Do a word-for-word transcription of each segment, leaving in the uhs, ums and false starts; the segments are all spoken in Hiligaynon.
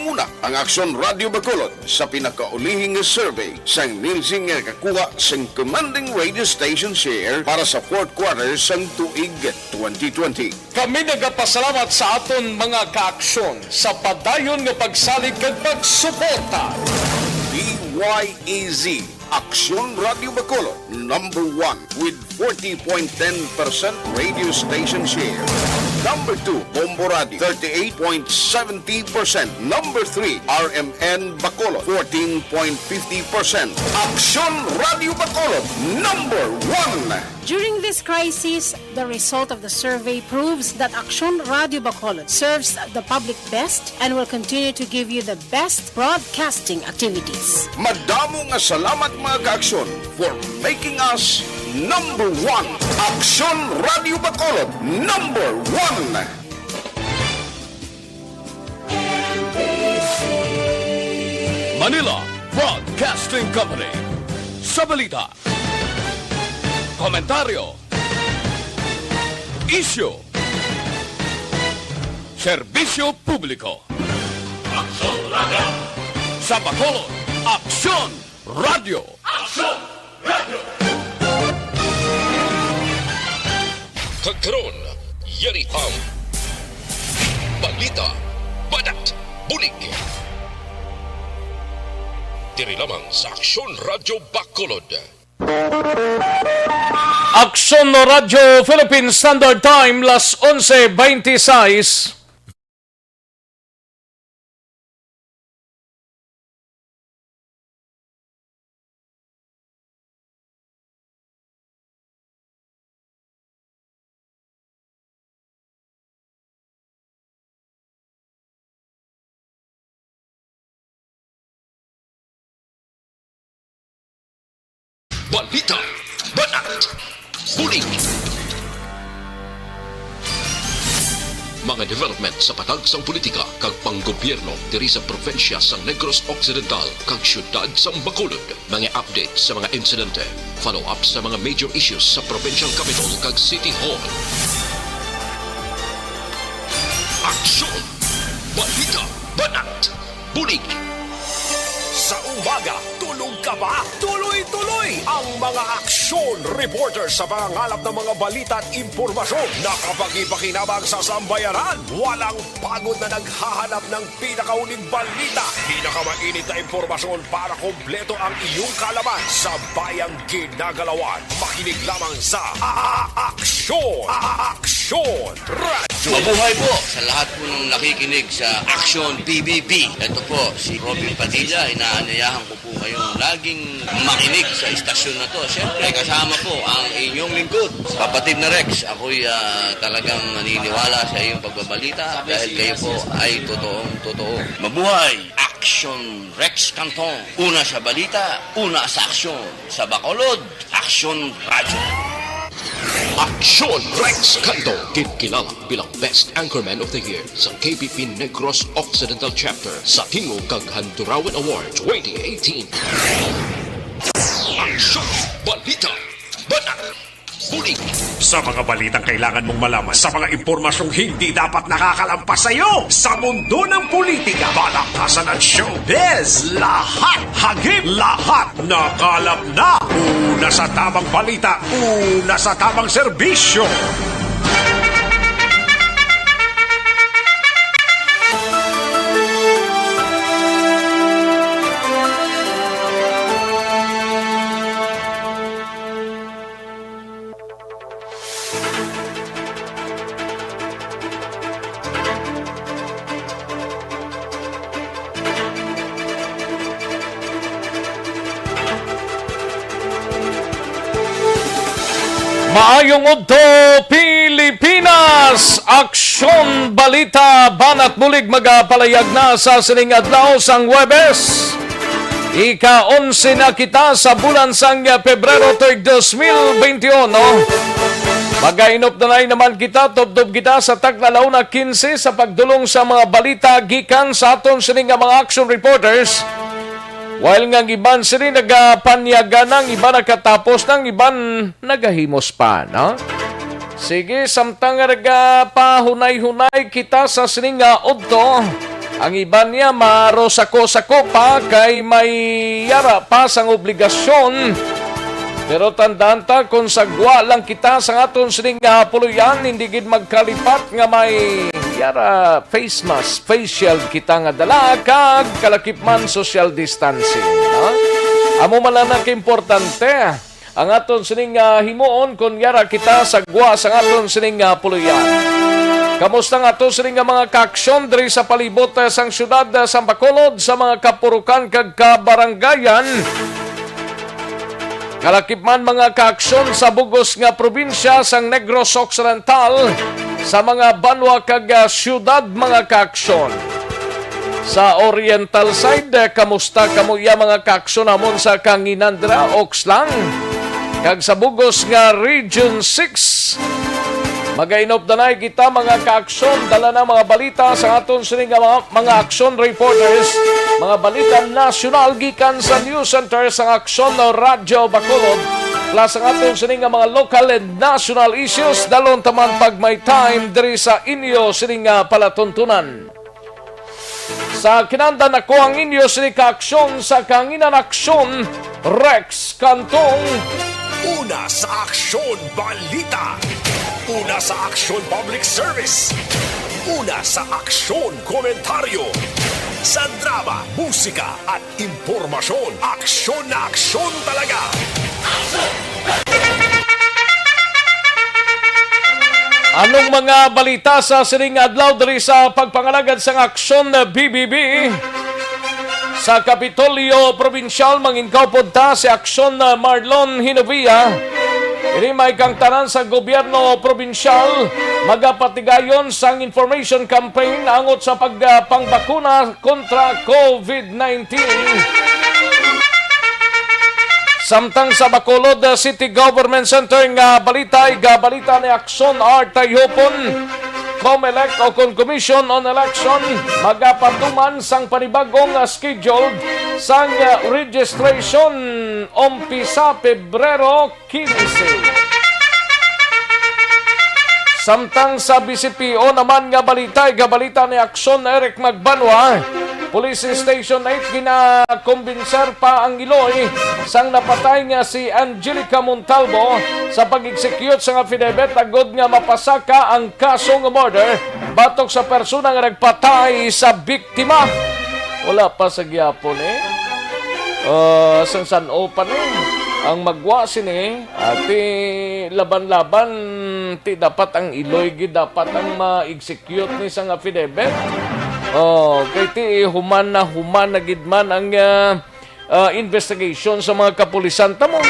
Una, ang Aksyon Radio Bacolod sa pinakaulihing survey sang Nielsen nga nakakuha sang commanding radio station share para sa fourth quarter sang tuig twenty twenty. Kami nagapasalamat sa aton mga kaaksyon sa padayon nga pagsalig kag pagsuporta. D Y E Z, Aksyon Radio Bacolod, number one with forty point ten percent radio station share. Number two, Bombo Radio, thirty-eight point seventy percent. Number three, R M N Bacolod, fourteen point fifty percent. Aksyon Radio Bacolod, number one. During this crisis, the result of the survey proves that Aksyon Radio Bacolod serves the public best and will continue to give you the best broadcasting activities. Madamo nga salamat, mga kaaksyon, for making us number one. Aksyon Radio Bacolod, number one. Manila Broadcasting Company. Sa balita, komentaryo, isyu, serbisyo publiko. Aksyon Radio. Sa Bacolod, Aksyon Radio. Aksyon Radio. Kag karon, yari ang balita, banat, bulig. Diri lamang sa Aksyon Radio Bacolod. Aksyon Radyo Philippine Standard Time, las onse veintiseis. Balita, banat, bulig. Mga development sa patag sang politika kag panggobyerno diri sa probinsya sang Negros Occidental kag siyudad sang Bacolod. Mga update sa mga insidente, follow-up sa mga major issues sa provincial capital kag city hall. Aksyon! Balita! Banat! Bulig! Sa umaga, tulog ka ba? Tuloy-tuloy ang mga aksyon reporter sa pangangalap ng mga balita at impormasyon. Nakapagpakinabang sa sambayanan. Walang pagod na naghahanap ng pinakauling balita. Pinakamainit na impormasyon para kompleto ang iyong kaalaman sa bayang ginagalawan. Makinig lamang sa A-, A-, Aksyon. A-, A-, Aksyon Radyo. Mabuhay po sa lahat po ng nakikinig sa Aksyon P B B. Ito po si Robin Padilla. Inaanyayahan ko po kayong laging makinig sa istasyon na to. Siyempre, kasama po ang inyong lingkod, kapatid na Rex. Ako'y, ah, talagang naniniwala sa iyong pagbabalita dahil kayo po ay totoong totoo. Mabuhay! Aksyon Rex Canton. Una sa balita, una sa aksyon. Sa Bacolod, Aksyon Radyo. Aksyon Rex Canton, ginkilala bilang Best Anchorman of the Year sa K B P Negros Occidental Chapter sa Tingog kag Handurawan Award twenty eighteen. Aksyon, balita, banat, bulig. Sa mga balitang kailangan mong malaman, sa mga impormasyong hindi dapat nakakalampas sa iyo, sa mundo ng politika, balaktasan at showbiz, lahat hagip, lahat nakalap na. Una sa tamang balita, una sa tamang serbisyo. Maayong udto, Pilipinas! Aksyon, balita, banat bulig magapalayag na sa sining adlaw sang Huwebes. Ika-onse na kita sa bulan sang Pebrero tuig dos mil beintiuno. Magainop na naman kita, tubtob kita sa takna la una kinse sa pagdulong sa mga balita gikan sa aton sini nga mga action reporters. While nga ang iban sini nagapanyaga na, ang iban nakatapos na, ang iban nagahimos pa, no? Sige, samtang nga nagapahunay-hunay kita sa sini nga udto, Ang iban niya, marusako-sako pa kay may yara pa sang obligasyon. Pero tandaan ta, kung sagwa lang kita sa aton sining nga puloy-an, hindi gid magkalipat nga may yara face mask, face shield kita nga dala, kag kalakip man social distancing, ha? Amo man lang ang importante. Ang aton sining nga himuon, kon yara kita sagwa sa aton sining nga puloy-an. Kamusta ang aton sining nga mga kaaksyon diri sa palibot, eh, sang siyudad, eh, sang Bacolod, sa mga kapurukan kag kabaranggayan? Kalakip man mga kaaksyon sa bugos nga probinsya sang Negros Occidental, sa mga banwa kag, ah, siyudad, mga kaaksyon. Sa Oriental side, eh, kamusta kamo iya mga kaaksyon namon sa Kanginan dira, Okslang? Kag sa bugos nga Region six, magainop danay kita mga kaaksyon, dala na mga balita sa aton sini nga mga, mga aksyon reporters, mga balita nasyonal gikan sa News Center sang Aksyon Radyo Bacolod, plus ang aton sini nga mga local and national issues, dalon taman pag may time diri sa inyo sini nga palatuntunan. Sa kinandan ako ang inyo sini ka aksyon sa Kanginan Aksyon, Rex Cantong. Una sa aksyon, balita. Una sa aksyon, public service. Una sa aksyon, komentaryo. Sa drama, musika, at impormasyon, aksyon na aksyon talaga. Anong mga balita sa sining adlaw diri sa pagpangalagad sang Aksyon B B B? Sa Kapitolyo Probinsyal, manginkaupod ta si Aksyon Marlon Hinovia. Ini may kangtanan sa gobyerno probinsyal, magapatigayon sang information campaign angot sa pagpangbakuna kontra COVID nineteen. Samtang sa Bacolod City Government Center nga balita, igabalita ni Aksyon Art Tayhopon, Comelec o kon Commission on Election, magapatuman sang panibagong, ah, schedule sang, ah, registration umpisa Pebrero quince. Samtang sa B C P O naman nga balita, igabalita ni Aksyon Eric Magbanwa, Police Station eight, ginakumbinser pa ang iloy sang napatay nga si Angelica Montalvo sa pag-execute sang affidavit agod nga mapasaka ang kaso nga murder batok sa persona nga nagpatay sa biktima. Wala pa sa gihapon, eh. Ah, sang san-o pa ni ang magwa sini, ah, ti laban-laban, ti dapat ang iloy gid dapat ang ma-execute ni sang affidavit. Oh, kay ti human na human na gid man ang, ah, ah, investigation sa mga kapulisan ta mo.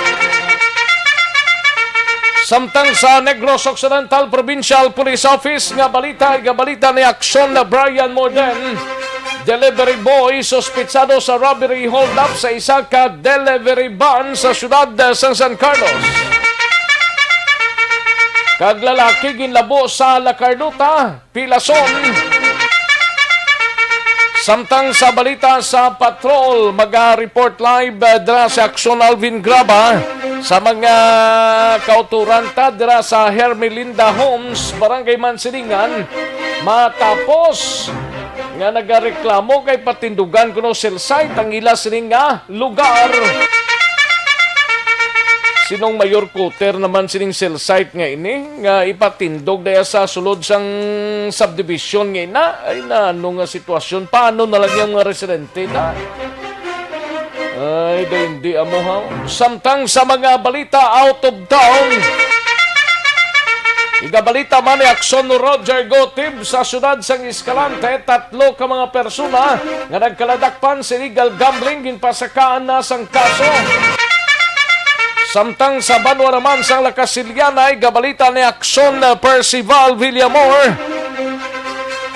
Samtang sa Negros Occidental Provincial Police Office nga balita, igabalita ni Aksyon na Brian Morden, delivery boy suspitsado sa robbery hold-up sa isa ka delivery van sa siyudad sang San Carlos. Kag lalaki ginlabo sa La Carlota, Pilason. Samtang sa balita sa patrol, maga-report live, eh, dira sa Aksyon Alvin Graba sa mga kauturan ta dira sa Hermelinda Homes, Barangay Mansilingan, matapos nga nagareklamo kay patindugan kuno cell site ang ila sining nga lugar. Sinong mayor quarter naman sining cell site nga ini nga ipatindog daya sa sulod sang subdivision nga ina? Ay, na ano nga sitwasyon? Paano na lang yung mga residente na? Ay, da hindi amo ha. Samtang sa mga balita out of town, igabalita man ni Aksyon Roger Gotib sa siyudad sang Escalante, tatlo ka mga persona nga nagkaladakpan sa illegal gambling ginpasakaan na sang kaso. Samtang sa banwa naman sang La Casillana, igabalita ni Aksyon Percival Villamor.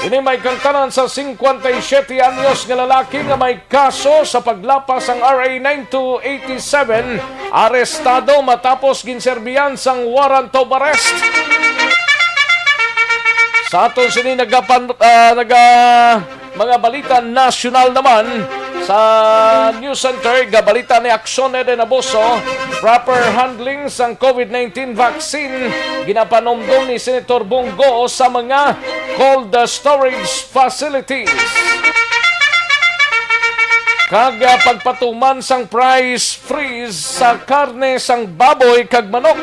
Ini may kangtanan sa singkwenta y siyete anyos nga lalaki nga may kaso sa paglapas sang R A nine two eight seven, arestado matapos ginserbihan sang warrant of arrest. Sa aton sini nagapan-, ah, naga-, mga balita nasyonal naman sa News Center, gabalita ni Aksyon Eden Abuso, proper handling sang COVID nineteen vaccine, ginapanumdom ni Senator Bong Go sa mga cold storage facilities. kag, ah, pagpatuman sang price freeze sa karne sang baboy kag manok.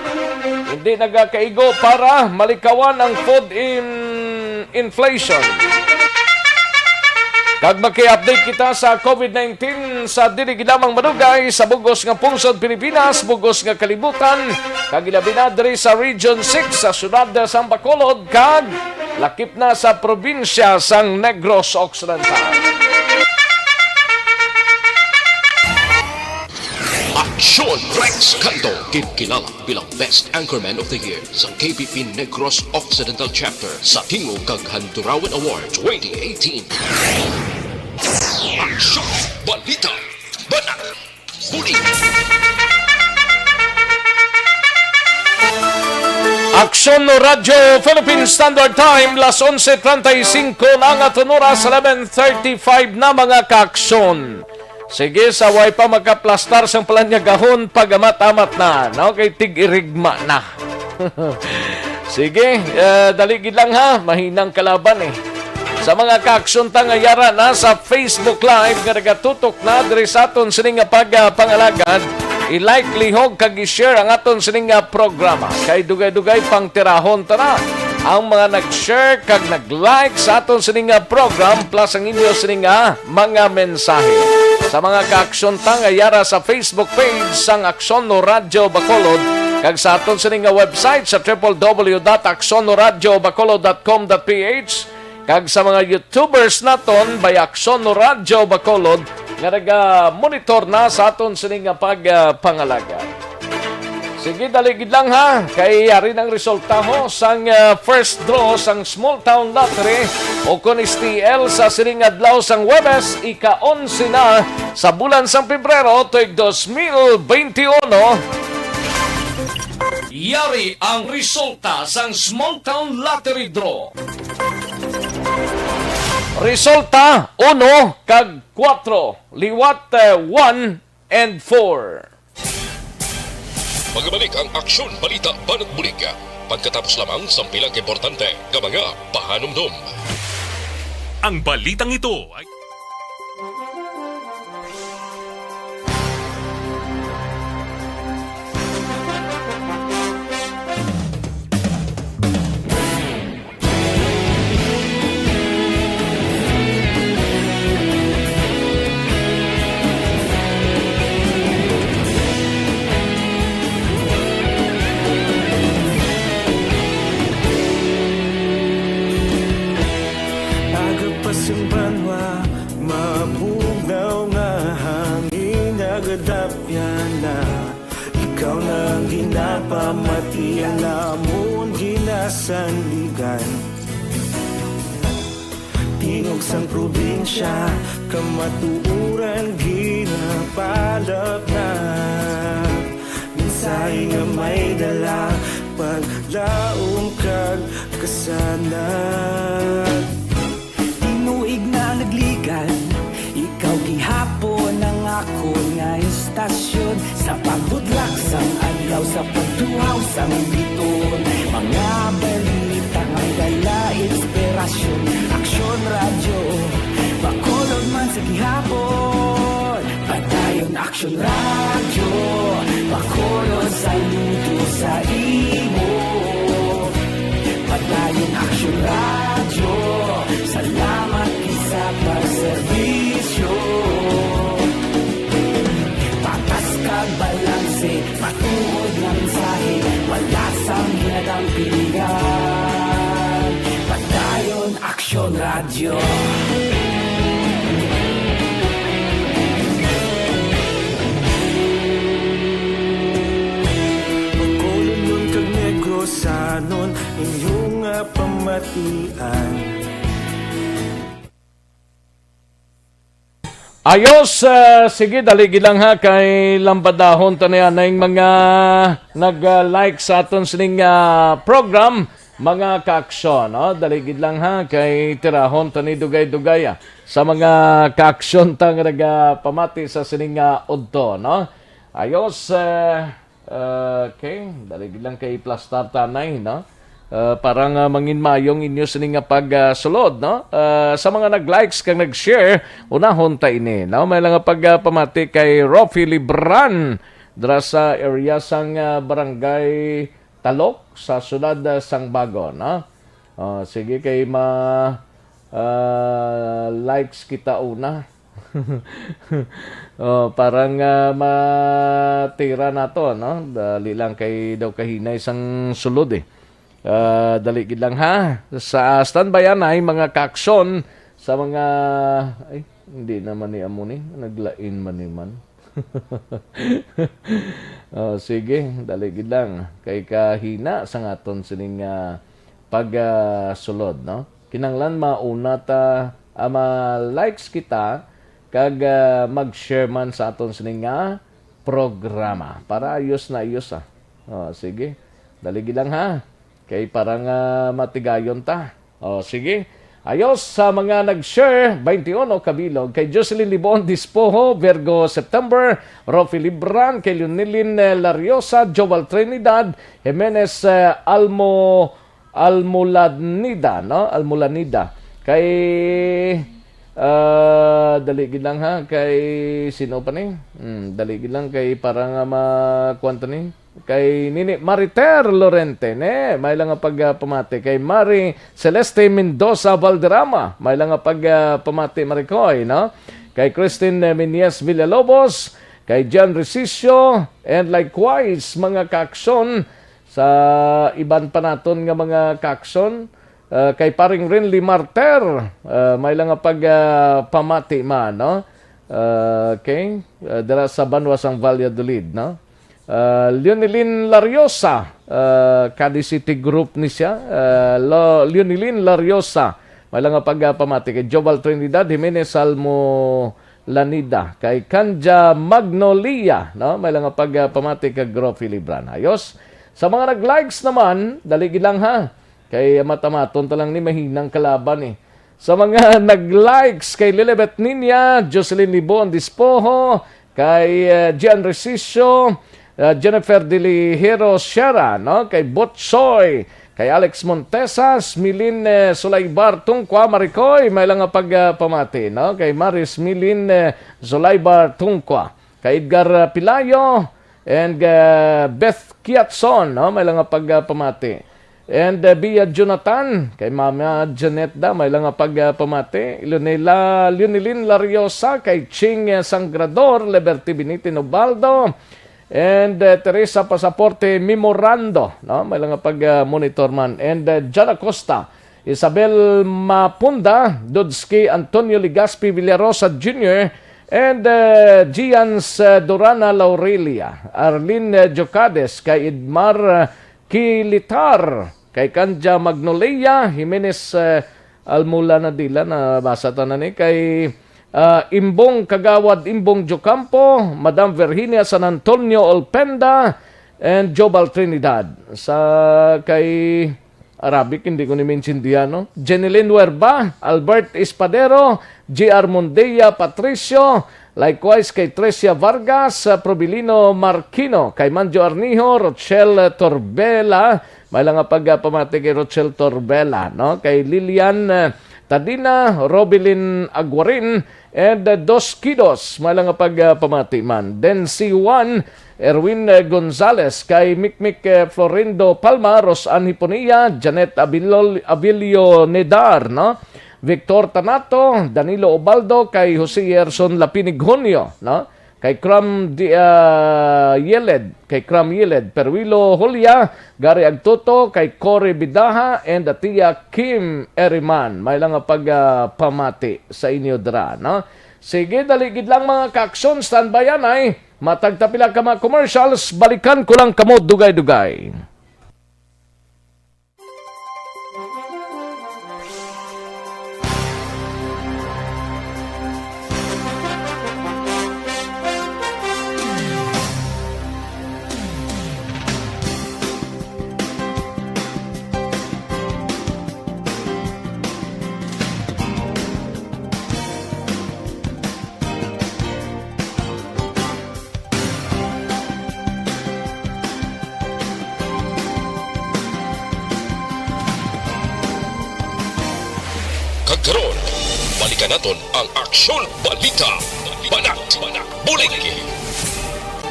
Hindi nagakaigo para malikawan ang food in-, inflation. Kag maki-update kita sa covid nineteen sa dili gid lamang madugay sa bugos nga pungsod Pilipinas, bugos nga kalibutan, kag ilabi na diri sa Region six sa siyudad sang Bacolod kag lakip na sa probinsya sang Negros Occidental. Aksyon Rex Canto, ginkilala bilang Best Anchorman of the Year sa K P P Negros Occidental Chapter sa Tingog kag Handurawan Award twenty eighteen. Aksyon, balita, banat, bulig. Aksyon no Radyo Philippine Standard Time, las onse treinta y cinco na ang aton oras, eleven thirty-five na, mga kaaksyon. Sige, sa way pa makaplastar sang palanyagahon, pag-amat-amat na, no? Kay tig-irigma na. Sige, eh, dali gid lang ha, mahinang kalaban eh. Sa mga kaaksyon ta nga yara na sa Facebook Live nga nagatutok na diri sa aton sini nga pag, ah, pangalagad, i-like, lihog kag i-share ang aton sini nga programa. Kay dugay-dugay pang tirahon ta na ang mga nag-share kag nag-like sa aton sini nga program, plus ang inyo sini nga mga mensahe. Sa mga kaaksyon ta nga yara sa Facebook page sang Aksyon no Radyo Bacolod kag sa aton sini nga website sa triple W dot aksyon no radyo bacolod dot com dot P H, kag sa mga YouTubers naton by Aksyon no Radyo Bacolod nga naga-monitor na sa aton sini nga pag, ah, pangalaga. Sige, dali gid lang ha, kay yari nang resultaho sang, ah, first draw sang Small Town Lottery o kon S T L sa sining adlaw sang Huwebes, ika-onse na sa bulan sang Pebrero tuig dos mil bente uno. Yari ang resulta sang Small Town Lottery Draw. Resulta, uno kag kuwatro, liwat, eh, one and four. Magabalik ang Aksyon Balita Banat Bulig pagkatapos lamang sang pila ka importante nga mga pahanumdom. Ang balitang ito ay Aga pa sang banwa, mabugnaw nga hangin, nagadapyan na. Ikaw na ang ginapamati, ang amon ginasandigan. Tingog sang probinsya, kamatuoran ginapalapnag. Mensahe nga may dala, paglaom kag kasanag. Tinuig na nagligan, ikaw gihapon ang akon nga istasyon. Sa pagbudlak sang adlaw, sa pagtuhaw sang biton, mga balita may dala inspirasyon. Aksyon Radyo, Bacolod man sa gihapon. Padayon Aksyon Radyo, Bacolod, saludo sa imo. Padayon Aksyon Radyo, salamat gid sa pagserbisyo. Patas kag balanse, matuod nga mensahe, wala sang ginadampigan. Padayon Aksyon Radyo. Bacolodnon kag Negrosanon, inyo nga pamatian. Ayos, ah, sige, dali gid lang ha, kay lambadahon ta ni anay mga nag-like sa aton sining, ah, program, mga kaaksyon, no? Dali gid lang ha, kay tirahon ta ni dugay-dugay, ah, sa mga kaaksyon ta nga nagapamati sa sining, ah, udto, no? Ayos, eh, okay, dali gid lang kay plastar tanay, no? Ah, para nga manginmayong inyo sini nga pagsulod, no? Ah, sa mga nag-likes kag nag-share, unahon ta ini, no? May lang nga pagpamati kay Rofi Libran dira sa area sang, ah, Barangay Talok sa siyudad, ah, sang Bago, no? Ah, sige, kay ma-, ah, likes kita una. Oh, para nga matira nato, no? Dali lang kay daw kahinay sang sulod, eh. Ah, dali gid lang, ha. Sa standby anay, mga kakson, sa mga, ay, hindi naman ni amo ni, naglain man ni man. Oh, sige, dali gid lang. Kay kahina sa aton sining, ah, pag, ah, sulod, no? Kinahanglan mauna ta, ah, ma-likes kita kag, ah, mag-share man sa aton sining nga programa para ayos na ayos, ah. Oh, sige. Dali gid lang, ha. Kay para nga matigayon ta. Oh, sige. Ayos sa mga nag-share, twenty-one kabilog, kay Jocelyn Libon Dispoho, Virgo September, Rofi Libran, kay Leonilin, eh, Lariosa, Joval Trinidad, Jimenez, eh, Almo, Almulanida, no? Almulanida. Kay, ah, dali gid lang, ha, kay sino pa ni? Hmm, dali gid lang kay para nga ma-, kuwan ta ni. Kay nini Mariter Lorente, ne? May lang nga pag, ah, pamati. Kay Mari Celeste Mendoza Valderrama, may lang nga pag, ah, pamati, Maricoy, no? Kay Christine, eh, Menyes Villalobos, kay John Resicio, and likewise, mga kakson, sa iban pa naton nga mga kakson, ah, kay paring Renly Marter, ah, may lang nga pag, ah, pamati man, no? Ah, okay. Ah, dira sa banwa sang Valladolid, no? Ah, Leonilin Lariosa, ah, Cadiz City Group ni siya. Ah, Lo-, Leonilin Lariosa, may lang nga pag, ah, pamati kay Joval Trinidad, Jimenez Salmo Lanida, kay Kanja Magnolia, no? May lang nga pag, ah, pamati kag Gro Filibran. Ayos. Sa mga nag-likes naman, dali gid lang, ha. Kay matamaton ta lang ni mahinang kalaban, eh. Sa mga nag-likes kay Lilibet Niña, Jocelyn Libon Dispoho, kay, eh, Gian Resicio, eh, Jennifer Delihero Sierra, no? Kay Botsoy, kay Alex Montesas, Milin, eh, Sulaybar Tungkwa, Maricoy, may lang nga pag, ah, pamati, no? Kay Maris Milin, eh, Sulaybar Tungkwa, kay Edgar, ah, Pilayo, and, ah, Beth Kiatson, no? May lang nga pag, ah, pamati. And, ah, Bia Jonathan, kay Mama Janet da, may lang nga pag, ah, pamati. Leonela, Leonilin Lariosa, kay Ching, ah, Sangrador, Liberty Binitin Ubaldo, and, ah, Teresa Pasaporte Memorando, no? May lang nga pag, ah, monitor man. And, ah, John Acosta, Isabel Mapunda, Dodski Antonio Legaspi Villarosa Junior, and, uh, Gian's, uh, Dorana Laurelia, Arlene, uh, Jocades, kay Edmar, uh, Kilitar, kay Kanja Magnolia, Jimenez, uh, Almula na dila, nabasa ta na ni, kay, uh, Imbong Kagawad Imbong Jocampo, Madam Virginia San Antonio Olpenda, and Jobal Trinidad. Sa kay Arabic, hindi ko ni maintindihan, no? Jeneline Huerba, Albert Espadero, G R Mondeya Patricio, likewise kay Trecia Vargas, uh, Probilino Marquino, kay Manjo Arnijo, Rochelle Torbela, may lang nga pagpamati kay Rochelle Torbela, no? Kay Lilian, uh, Tadina, Robilin Aguarin, and, uh, Dos Kidos, may lang nga pagpamati man. Then si Juan Erwin, uh, Gonzales, kay Mikmik, uh, Florindo Palma, Rosan Hiponia, Janet Abilol-, Abilio Nedar, no? Victor Tanato, Danilo Obaldo, kay Jose Gerson Lapinig Junio, no? Kay Cram Di-, ah, Yeled, kay Cram Yeled, Perwilo Julia, Gary Agtoto, kay Cory Bidaha, and Atia Kim Eriman. May lang nga pagpamati sa inyo dira, no? Sige, dali gid lang, mga kakson, standby anay. Matag ta pila ka mga commercials, balikan ko lang kamo dugay-dugay. Kanaton ang Aksyon Balita, Banat, Bulig.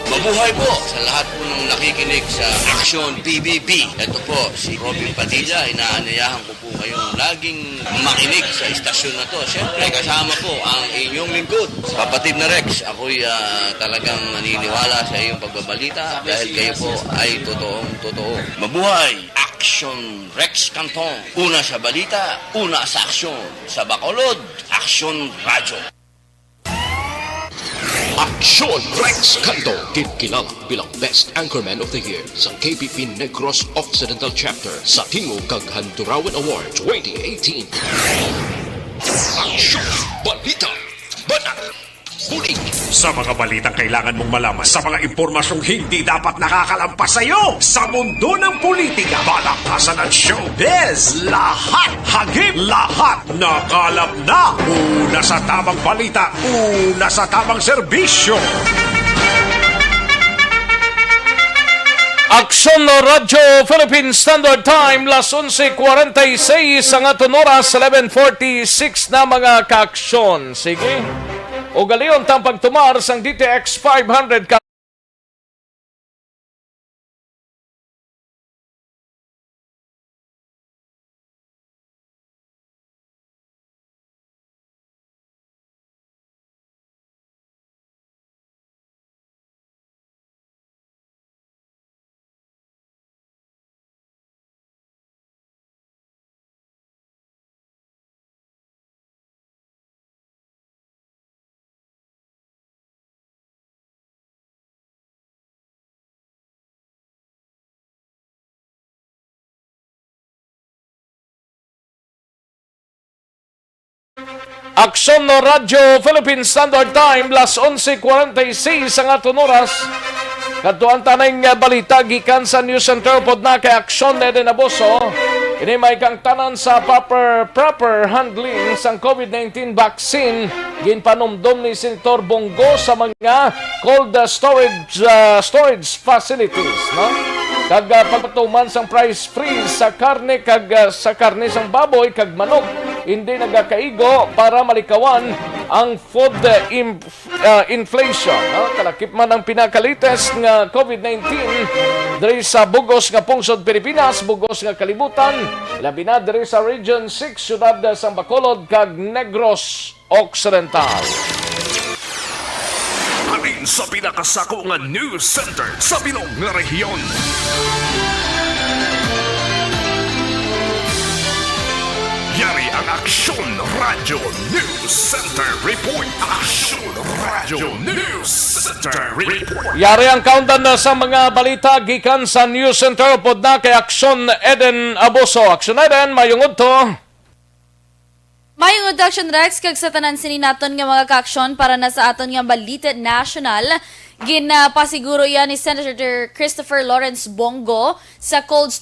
Mabuhay po sa lahat po ng nakikinig sa Aksyon P B B. Ito po si Robin Padilla. Inaanyayahan ko po kayong laging makinig sa istasyon na to. Siyempre, kasama po ang inyong lingkod, kapatid na Rex. Ako'y ah, talagang naniniwala sa iyong pagbabalita dahil kayo po ay totoong totoo. Mabuhay! Aksyon Rex Canton. Una sa balita, una sa aksyon. Sa Bacolod, Aksyon Radyo. Aksyon Rex Canton, gin-, kilala bilang Best Anchorman of the Year sa K P P Negros Occidental Chapter sa Tingog kag Handurawan Award twenty eighteen. Aksyon Balita, Banat, Bulig. Sa mga balitang kailangan mong malaman, sa mga impormasyong hindi dapat nakakalampas sa iyo, sa mundo ng politika, balaktasan at showbiz, lahat hagip, lahat nakalap na. Una sa tamang balita, una sa tamang serbisyo. Aksyon Radyo Philippine Standard Time, las onse cuarenta y seis ang aton oras, eleven forty-six na, mga kaaksyon. Sige. Ugalion tang pagtumar sang D T X five hundred ka- Aksyon no Radyo Philippine Standard Time, las onse cuarenta y seis ang aton oras. Kadtuan ta ning, ah, balita gikan sa News Center upod na kay Aksyon Eden Abuso. Ini may kaangtanan sa proper, proper handling sang COVID nineteen vaccine. Ginpanumdom ni Senator Bong Go sa mga cold storage, ah, storage facilities, no? Kag, ah, pagpatuman sang price freeze sa karne kag, ah, sa karne sang baboy kag manok, hindi nagakaigo para malikawan ang food, ah, im-, ah, inflation, no? Kalakip man ang pinakalites nga COVID nineteen diri sa bugos nga pungsod Pilipinas, bugos nga kalibutan, labi na diri sa Region six, siyudad sang Bacolod kag Negros Occidental. Halin sa pinakasako nga news center sa bilog nga rehiyon. Yari ang Aksyon Radyo News Center Report. Aksyon Radyo News Center Report. Yari ang kaundan na sa mga balita gikan sa News Center upod na kay Aksyon Eden Abuso. Aksyon Eden, mayong udto. Mayong udto, Aksyon Rex, kag sa tanan sini naton nga mga kaaksyon para na sa aton nga balita nasyonal. Ginapasiguro iya ni Senator Christopher Lawrence Bong Go sa cold